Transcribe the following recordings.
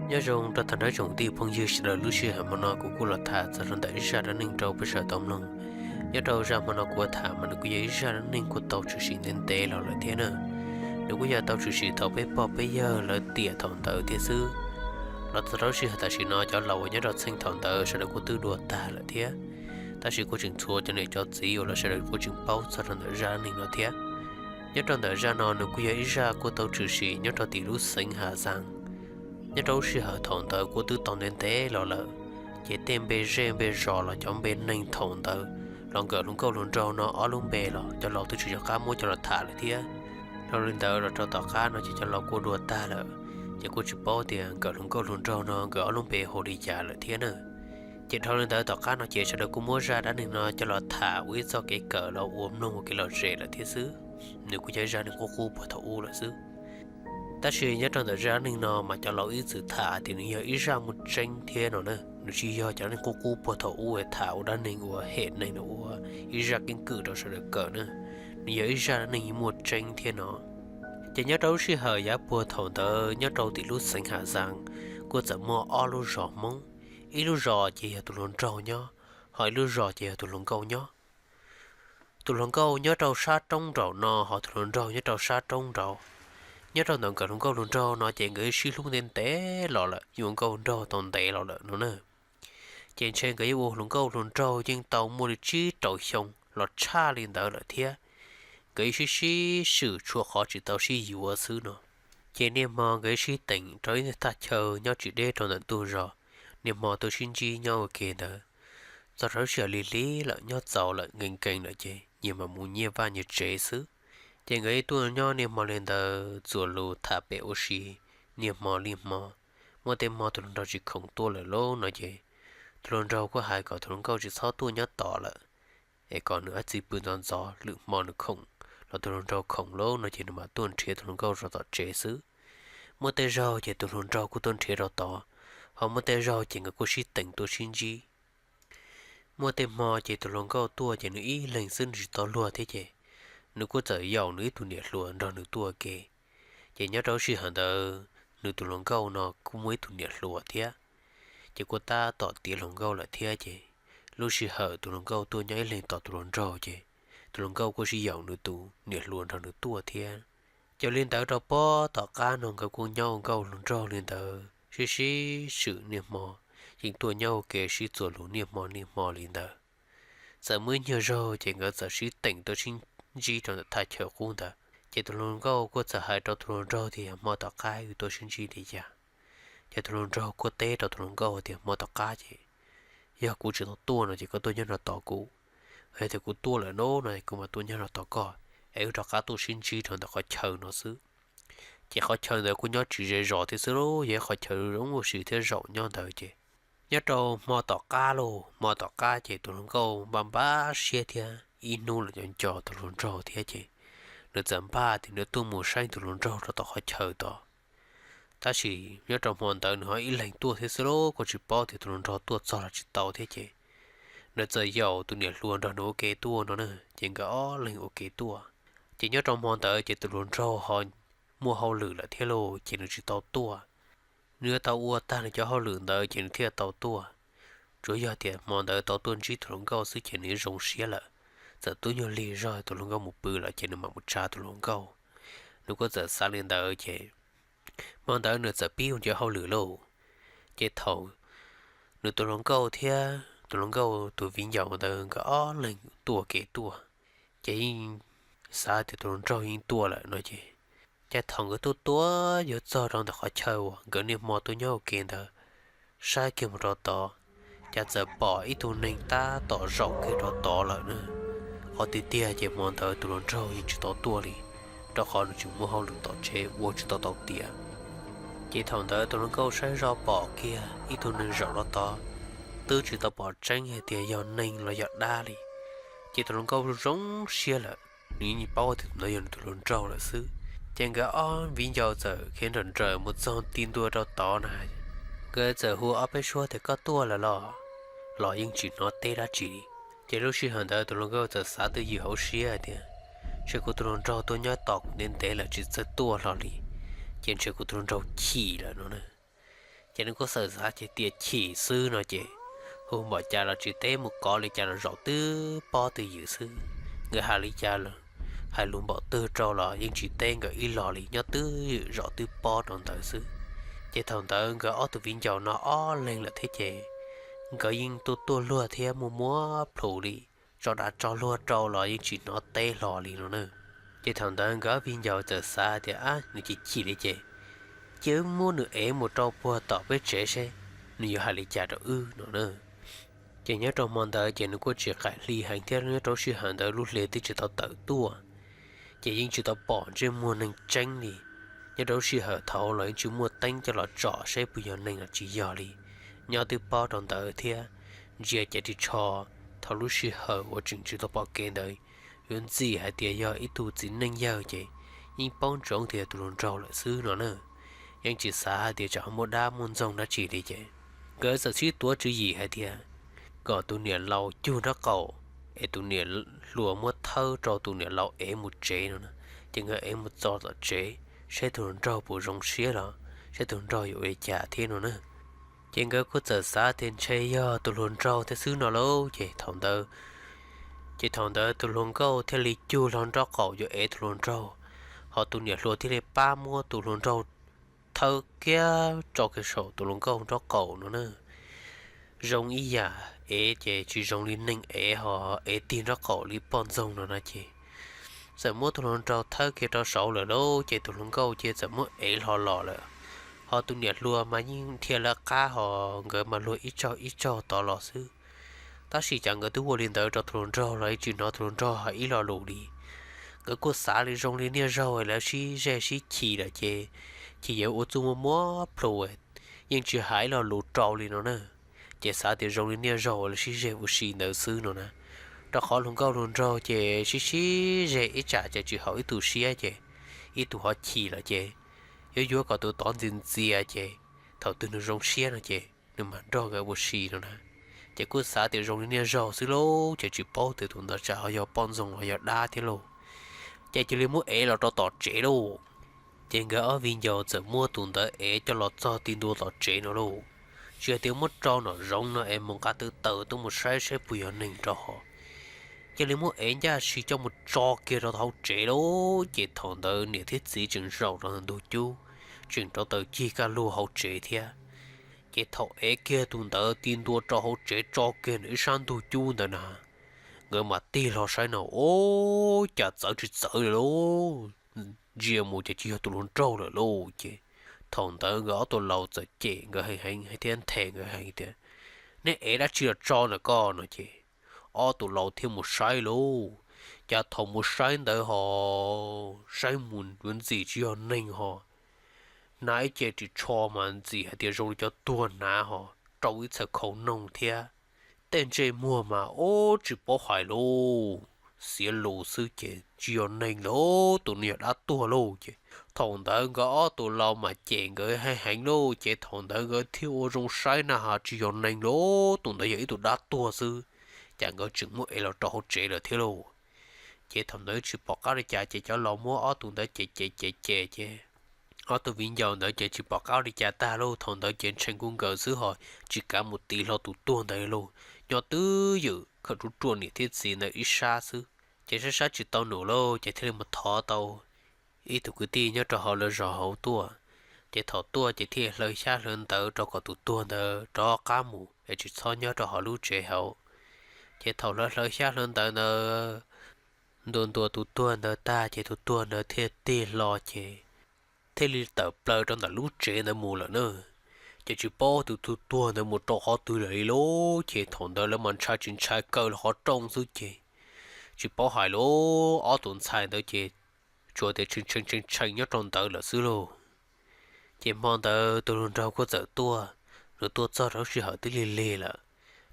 Nyob zoo rau tag nrho tsoom tij phooj ywg sawv daws, lub sij hawm hmo no kuv kuj los tham txog rau ntawm ib zaj dab neeg rau peb sawv daws tau mloog. Nyob rau zaj hmo no kuv tham mas nws kuj yog ib zaj dab neeg kuj tau tshwm sim ntev ntev los lawm thiab na. Nws kuj yog tau tshwm sim thaum peb pog peb yawg lawv tiam thaum ntawd thiab xwb. Los txog rau lub sij hawm tam sim no cov laus uas nyob rau txheej thaum ntawd sawv daws kuj twb dua tag lawm thiab. Tab sis kuj tseem tshuav cov niam cov txiv uas lawv sawv daws kuj tseem paub txog rau ntawm zaj dab neeg no thiab. Nyob rau ntawm zaj no nws kuj yog ib zaj kuj tau tshwm sim nyob rau tim lub xeev Hav Xaas. Nyob rau lub sij hawm thaum ntawd kuj twb tau ntev ntev los lawm, ces tej npe zej npe zos los cov npe neeg thaum ntawd los nkawm hluas nkauj hluas nraug no ob lub npe los cov laus twb tsis nco qab muab coj los tham lawm thiab. Dhau li ntawd los rau tom qab no ces cov laus kuj dua tag lawm, ces kuj tsis paub tias nkawm hluas nkauj hluas nraug no nkawd ob lub npe hu li cas lawm thiab na. Ces dhau li ntawd tom qab no ces sawv daws kuj muab zaj dab neeg no coj los tham ua ib txoj kev kawm los ua mloog ua kev lom zem lawm thiab xwb. Nws kuj yog zaj neeg qub qub puag thaum ub lawm xwb. Tab sis nyob rau ntawm zaj dab neeg no mas cov laus ib txwm tham tias nws yog ib zaj muaj tseeb thiab no na, nws tsis yog cov neeg qub qub puag thaum ub tham ua dab neeg ua hem neeg no ua ib zaj keeb kwm rau sawv daws kawm na. Nws yog ib zaj dab neeg muaj tseeb thiab no. Ces nyob rau lub sij hawm yav puag thaum ntawd nyob rau tim lub xeev Hav Xaas kuj txawm muaj ob lub zos Hmoob, ib lub zos ces yog tus hluas nraug nyob, ho ib lub zos ces yog tus hluas nkauj nyob. Tus hluas nkauj nyob rau sab roob nraum no ho tus hluas nraug nyob rau sab roob nraud. Nyob rau ntawm nkawm hluas nkauj hluas nraug no ces nkawd sib hlub ntev ntev los lawm, ua nkauj nraug tau ntev los lawm no na. Ces ntshe nkawd yeej ua hluas nkauj hluas nraug yeej tau muaj li tsib rau xyoo los tshaj li ntawd lawm thiab. Nkawd yeej sib sib swm tshuav qhov tsis tau sib yuav xwb no. Ces niaj hmo nkawd sib teem rau ib thaj chaw nyob tsis deb rau ntawm ntug zos, niaj hmo tuaj sib ntsib nyob ua ke ntawd. Txog rau lub sij hawm lig lig lawm nyob txaus lawm nkees nkees lawm ces nyias mam mus nyias vaj nyias tsev xwb. Ces nkawd tuaj nyob niaj hmo li ntawd txuas lus tham pem ua si niaj hmo li hmo. Muaj tej hmo tus hluas nraug tsis khoom tuaj lawm lauj no ces tus hluas nraug kuj hais kom tus hluas nkauj tsis txhob tuaj nyob tos lawm, es kom nws ob txiv pw ntxov ntxov, lwm hmo nws khoom los tus hluas nraug khoom lauj no ces nws mam tuaj nrhiav tus hluas nkauj rau tom tsev xwb. Muaj tej zaug ces tus hluas nraug kuj tuaj nrhiav rau tod, ho muaj tej zaug ces nkawd kuj sib teem tuaj sib ntsib. Muaj tej hmo ces tus hluas nkauj tuaj ces nws ib leeg xwb nws tsis tau luag thiab ces nws kuj txawm yaum nws ib tug niam hluas nrog nws tuaj ua ke. Ces nyob rau lub sij hawm ntawd nws tus hluas nkauj no kuj muaj ib tug niam hluas thiab, ces kuj tab tom tiav hluas nkauj lawm thiab ces lub sij hawm tus hluas nkauj tuaj nyob ib leeg tos tus hluas nraug ces tus hluas nkauj kuj sib yaum nws tus niam hluas nrog nws tuaj thiab. Ces li ntawd rau puag tom qab no nkawd kuj nyob ua nkauj hluas nraug li ntawd sib sib swm niaj hmo, yeej tuaj nyob ua ke sib txuas lus niaj hmo niaj hmo li ntawd. Txawm muaj ib nyuag zaug ces nkawd txawm sib teem tuaj sib ntsib rau ntawm thaj chaw qub ntawd, ces tus hluas nkauj kuj txawm hais rau tus hluas nraug tias yog hmo tom qab wb tuaj sib ntsib li cas. Ces tus hluas nraug kuj teb rau tus hluas nkauj tias hmo tom qab ces yog kuv tsis tau tuaj no ces koj tuaj nyob no tos kuv, yog tias kuv tuaj lawm no no kuv mam tuaj nyob no tos koj, es wb rov qab tuaj sib ntsib rau ntawm qhov chaw no xwb. Ces qhov chaw ntawd kuj nyob tsis ze zos thiab xwb lauj, yog ib qhov chaw zoo ua si thiab zaum nyob ntawd ces nyob rau hmo tom qab lauj, hmo tom qab ces tus hluas nkauj npaj npaj siab thiab ib hnub los nco nco tus hluas nraug thiab ces nws txawm npaj tias nws tuaj mus saib tus hluas nraug rau tom qhov chaw tod. Tab sis nyob rau hmo ntawd nws ho ib leeg tuaj thiab xwb lauj, kuj tsis paub tias tus hluas nraug tuaj txog los tsis tau thiab ces nws txawm yaum tus niam hluas nrog nws ua ke tuaj no na, ces nkawd ob leeg ua ke tuaj. Ces nyob rau hmo ntawd ces tus hluas nraug ho muaj hauj lwm lawm thiab lauj, ces nws tsis tau tuaj. Nws yuav tau ua tag nws cov hauj lwm ntawd ces nws thiaj tau tuaj. Tsuas yog tias hmo ntawd tau tuaj ntsib tus hluas nkauj xwb ces nws yuav zoo siab lawm. Txawm twb nyuag lig zog tus hluas nkauj mus pw lawm ces nws mam mus tsa tus hluas nkauj. Nws kuj txawm xav li ntawd ces hmo ntawd nws txawm pib ua nws cov hauj lwm lauj. Ces thaum nws tus hluas nkauj thiab tus hluas nkauj tus viv ncaus ntawd nkawd ob leeg tuaj ua ke tuaj, ces yeej xav tias tus hluas nraug yeej tuaj lawm no ces, ces thaum nkawd tuaj tuaj yuav txog rau ntawm qhov chaw uas nkawd niaj hmo tuaj nyob ua ke ntawd, saib kiag mus rau tod, cas txawm pom ib tug neeg tab tom zaum kiag rau tod lawm na. Qhov tiag tiag ces hmo ntawd tus hluas nraug yeej tsis tau tuaj li, rau qhov nws tseem muaj hauj lwm tom tsev ua tsis tau tau tiav. Ces thaum ntawd tus hluas nkauj saib zoj pom kiag ib tug neeg zaum rau tod, twb tsis tau pom tseeb hais tias yog neeg los yog dab li. Ces tus hluas nkauj zoo siab lawm, nws yeej paub tias tus ntawd yog nws tus hluas nraug lawm xwb. Ces nkawd ob viv ncaus txawm khiav nrawm nrawm mus txog ti ntua rau tod na, nkawd txawm hu ob peb suab tias koj tuaj lawm los, los yeej tsis hnov teb dab tsi. Ces lub sij hawm ntawd tus hluas nkauj txawm xav twj ywm hauv siab hais tias, ntshe kuv tus hluas nraug tuaj nyob tos kuv ntev ntev lawm tsis txawj tuaj hlo li, ces ntshe kuv tus hluas nraug chim lawm no na. Ces nws kuj xav xav tias chim xwb no ces hu npaum cas los tsis teb, mus kov li cas los zaum twb pob twb ywm xwb. Nkawd hais li cas, hais lus npaum twg rau los yeej tsis teb nkawd ib los li, nyob twb ywm zaum twb pob rau ntawd xwb. Ces thaum ntawd nkawd ob tug viv ncaus no ob leeg lawm thiab ces nkawd yeej tuaj tuaj luag thiab muaj muab plhus li, tso dav tso luag rau los yeej tsis hnov teb hlo li no na. Ces thaum ntawd nkawd ob viv ncaus txawm xav tias, ab, nws chim chim li ces cia wb muab nws ev mus rau puag tom peb tsev seb nws yuav hais li cas rau wb no na. Ces nyob rau hmo ntawd ces nws kuj tsis qaim hli heev thiab, nyob rau sij hawm ntawd lub hli twb tsis tau tawm tuaj, ces yeej tsis tau pom ntsej muag neeg tseeb li. Nyob rau sij hawm thaud los yeej tsis muaj teeb coj los tsom seb puas yog neeg los tsis yog li. Nyob twb pob rau ntawd thiab ntsia ces ris tsho thaum lub sij hawm uas tseem tsis tau pom kev ntawd yuav ntxim hais tias yog ib tug txiv neej yawg ces yeej paub ntsoov tias yog tus hluas nraug lawm xwb no na. Yeej tsis xav hais tias tsam ho muaj dab muaj ntxoog dab tsi li ces nkawd txawm sib tuav tswv yim hais tias kom tus niam laus cug nraub qaum es tus niam hluas muab thawb rau tus niam laus ev mus tsev no na. Ces nkawd ev mus txog tom tsev seb tus hluas nraug puas zoo siab los seb tus hluas nraug yuav ua li cas thiab no na. Ces nkawd kuj txawm xav tias ntshe yog tus hluas nraug thiab xwb no lauj. Ces thaum ntawd, ces thaum ntawd tus hluas nkauj thiaj li cug hlo nraub qaum yuav ev tus hluas nraug, ho tus niam hluas thiaj li pab muab tus hluas nraug thawb kiag tso kiag saum tus hluas nkauj nraub qaum no na. Zoo ib yam ev ces tsis zoo li neeg ev ho ev tig nraub qaum li poj ntxoog no na ces txawm muab tus hluas nraug thawb kiag rau saud lawm lauj. Ces tus hluas nkauj ces txawm muab ev hlo los lawm, ho tus niam hluas mas yeej dhia lawv qab ho nkawd mas luag ib tsaug ib tsaug tod los xwb. Tab sis cas nkawd twb ua li ntawd rau tus hluas nraug los yeej tsis hnov tus hluas nraug hais ib lo lus li. Nkawd kuj xav li zoo li niaj zaug lawv sib zej sib chim lawm ces, ces yuav ua txuj muaj muab plhus, yeej tsis hais ib lo lus rau li no na. Ces xav tias zoo li niaj zaug lawv sib zej ua si ntawd xwb no na, rau qhov hluas nkauj hluas nraug ces sib sib zej ib tsam ces tsis haum ib tug siab ces ib tug ho chim lawm ces yuav yuav kom tus tod ntxias ntxias ces thaum twg nws zoo siab no ces nws mam nrog nkawd ua si no na. Ces kuj xav tias zoo li niaj zaug xwb lauj, ces tsis paub tias tus ntawd tsam ho yog poj ntxoog los yog dab thiab lauj. Ces cia li muab ev los rau tom tsev lauj. Ces nkawd ob viv ncaus txawm muab tus ntawd ev coj los txog ti ntua tom tsev no lauj. Tsis hais tias muab rau nram zoov no es mus nqa tw taws tuaj mus saib saib puas yog neeg rau ho. Cia li muab ev ncaj si coj mus tso kiag rau hauv tsev lauj. Ces thaum ntawd niam thiab txiv tseem zaum rau ntug cub, tseem rau taws cig kaj lug hauv tsev thiab. Ces thaum ev kiag tus ntawd ti ntua rau hauv tsev tso kiag ntawm ib sab ntug cub ntawd na, nkawd mam tig hlo saib no, ub, cas txawv tsis txawv li lauj. Ntsia mus ces tsis yog tus hluas nraug lawm lauj. Ces thaum ntawd nkawd ob tug laus txawm cem nkawd heev heev thiab nthe nkawd heev tias, nej ev dab tsi los tso ntawm ko no ces ob tug laus thiaj mus saib lauj. Cas thaum mus saib ntawd ho saib mus yuav ntxim tsis yog neeg ho, hnav ib ce ris tsho mas ntxim hais tias zoo li cov tuag hnav ho, rau ib txhais khau noog thiab. Tej ntsej muag mas ub tsis paub hais lauj, xiav lus xwb ces tsis yog neeg lauj, tus no yog dab tuag lauj. Ces thaum ntawd nkawd ob tug laus mas cem nkawd heev heev lauj. Ces thaum ntawd nkawd thiaj ua zoo saib na has tsis yog neeg lauj, tus ntawd yog ib tug dab tuag xwb. Cas nkawd tseem muab ev los rau hauv tsev lawm thiab lauj. Ces thaum ntawd tsis pom qab li cas ces cov laus muab ob tug ntawd cem cem cem cem ces ob tug viv ncaus ntawd ces tsis pom qab li cas tag lauj. Thaum ntawd ces ntshee kuj nkawd xwb ho tsis kav mus tiv hlo tus tuag ntawd lauj. Nyob twb ywm khawm ruaj ruaj niam thiab txiv ntawd ib sab xwb. Ces saib saib tsis tau num lauj, ces thiaj li mus thov tau ib tug kwv tij nyob rau hauv lawv zos hauv tuaj. Ces thaum tuaj ces thiaj hlawv xyab hlawv ntawv rau kom tus tuag ntawd rov qab mus es tsis txhob nyob rau hauv lub tsev hauv. Ces thaum hlawv hlawv xyab hlawv ntawv ntawd, ntuas ntuas tus tuag ntawd tag ces tus tuag ntawd thiaj tig hlo ces thiaj li tawm plaws rau ntawm lub tsev ntawd mus lawm na. Ces tsis paub tus tus tuag ntawd mus rau qhov twg lawm li lauj. Ces thaum ntawd lawv mas ntshai tsis ntshai kaw los qhov rooj xwb ces tsis paub hais lauj, ob tus ntxhais ntawd ces tsuas tias tshee tshee tshee tshee nyob rau ntawd lawm xwb lauj. Ces hmo ntawd tus hluas nraug kuj txawm tuaj, nws tuaj txog rau lub sij hawm twb lig lig lawm.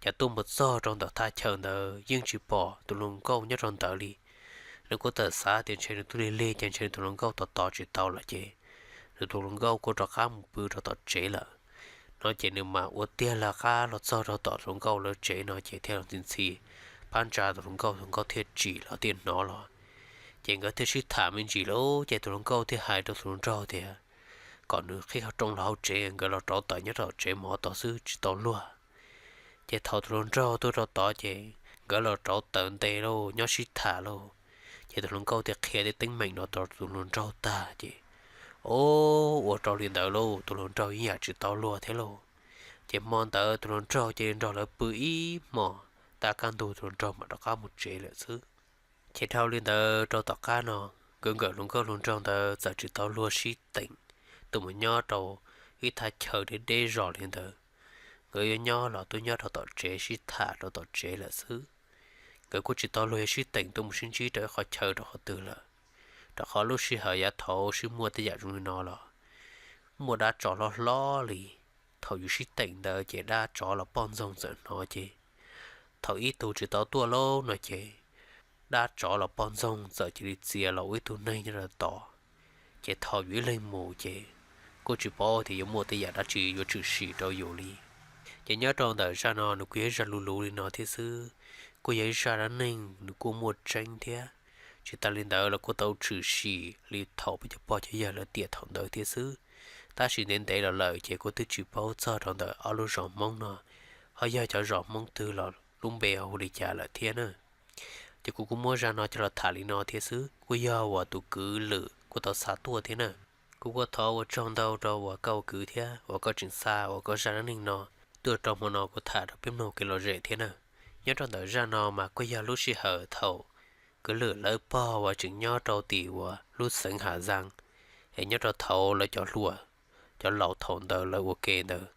Ces tuaj mus txog rau ntawm thaj chaw ntawd yeej tsis pom tus hluas nkauj nyob rau ntawd li. Nws kuj txawm xav tias ntshe nws twb lig lig ces ntshe nws tus hluas nkauj tos tos tsis tau lawm ces nws tus hluas nkauj kuj rov qab mus pw rau tom tsev lawm. No ces nws mam ua tiag lawv qab los txog rau tom hluas nkauj lawv tsev no ces thiaj los ntxhi ntxhi phab ntsa tus hluas nkauj, tus hluas nkauj thiaj tsim los thiaj hnov los. Ces nkawd thiaj sib tham me ntsis lauj, ces tus hluas nkauj thiaj hais rau tus hluas nraug tias, kom nws qhib qhov rooj los hauv tsev, nkawd los rauv taws nyob rau tsev mov tod xwb tsis tau luag. Ces thaum tus hluas nraug tuaj rau tod ces nkawd los rauv taws nte lauj, nyob sib tham lauj. Ces tus hluas nkauj thiaj qhia tej teeb meem no rau tus hluas nraug tag ces, o, ua rau li ntawd lauj, tus hluas nraug yeej yam tsis tau luag thiab lauj. Ces hmo ntawd tus hluas nraug cia li nrog lawv pw ib hmos, tab kaj ntug tus hluas nraug mam rov qab mus tsev lawm xwb. Ces dhau li ntawd rau tom qab no, nkawd nkawm hluas nkauj hluas nraug ntawd txawm tsis tau luag sib teem, tuaj mus nyob rau ib thaj chaw deb deb zos li ntawd. Nkawd yuav nyob los twb nyob rau tom tsev sib tham rau tom tsev lawm xwb. Nkawd kuj tsis tau luag yuav sib teem tuaj mus sib ntsib rau ib qhov chaw rau qhov twg lawm, rau qhov lub sij hawm yav thaud sib muaj tej yam zoo li no los muaj dab tsov hlob hlob li. Thaum yus sib teem ntawd ces dab tsov los poj ntxoog txawm hnov ces, thaum ib tug tsis tau tuaj lauj no ces dab tsov los poj ntxoog txawm cia li txia los ua ib tug neeg nyob rau tod. Ces thaum yus ib leeg mus ces kuj tsis paub tias yuav muaj tej yam dab tsi yuav tshwm sim rau yus li. Ces nyob rau ntawm zaj no nws kuj yog ib zaj luv luv li no thiab xwb, kuj yog ib zaj dab neeg nws kuj muaj tseeb thiab. Tsis tas li ntawd los kuj tau tshwm sim li thaum peb cov pog cov yawg lawv tiam thaum ntawd thiab xwb. Tab sis ntev ntev los lawm ces kuj twb tsis paub txog rau ntawm ob lub zos Hmoob no ho yog cov zos Hmoob twg los lub npe ho hu li cas lawm thiab na. Ces kuv kuj muab zaj no coj los tham li no thiab xwb, kuj yog uas tus kwv Lwm kuj tau xa tuaj thiab na. Kuv kuj thov ua tsaug ntau rau uas koj ua kwv thiab uas koj tseem xa uas koj zaj dab neeg no tuaj rau hmo no kuv tham rau peb mloog kev lom zem thiab na. Nyob rau ntawm zaj no mas kuj yog lub sij hawm thaum kwv Lwm lawv pog uas tseem nyob rau tim uas lub xeev Ham Zaj, es nyob rau thaum lawv cov hluas, cov laus thaum ntawd lawv ua ke ntawd,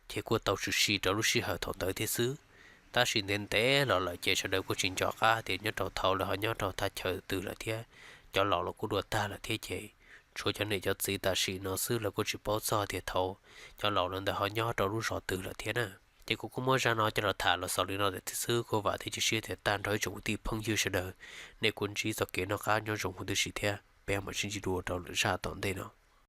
ces kuj tau tshwm sim rau lub sij hawm thaum ntawd thiab xwb. Tab sis ntev ntev los lawm ces sawv daws kuj tsis nco qab tias nyob rau thaum lawv ho nyob rau thaj chaw twg lawm thiab, cov laus los kuj dua tag lawm thiab ces tshuav cov niam cov txiv tam sim no xwb lawv kuj tsis paub txog tias thaum cov laus lawv ntawd ho nyob rau lub zos twg lawm thiab na. Ces kuv kuj muab zaj no coj los tham los xaus li no thiab xwb, kuj vam thiab cia siab tias tag nrho ib tsoom kwv tij phooj ywg sawv daws nej kuj ntsib txoj kev noj qab nyob zoo huv tib si thiab peb mam sib ntsib dua rau lwm zaj tom ntej no.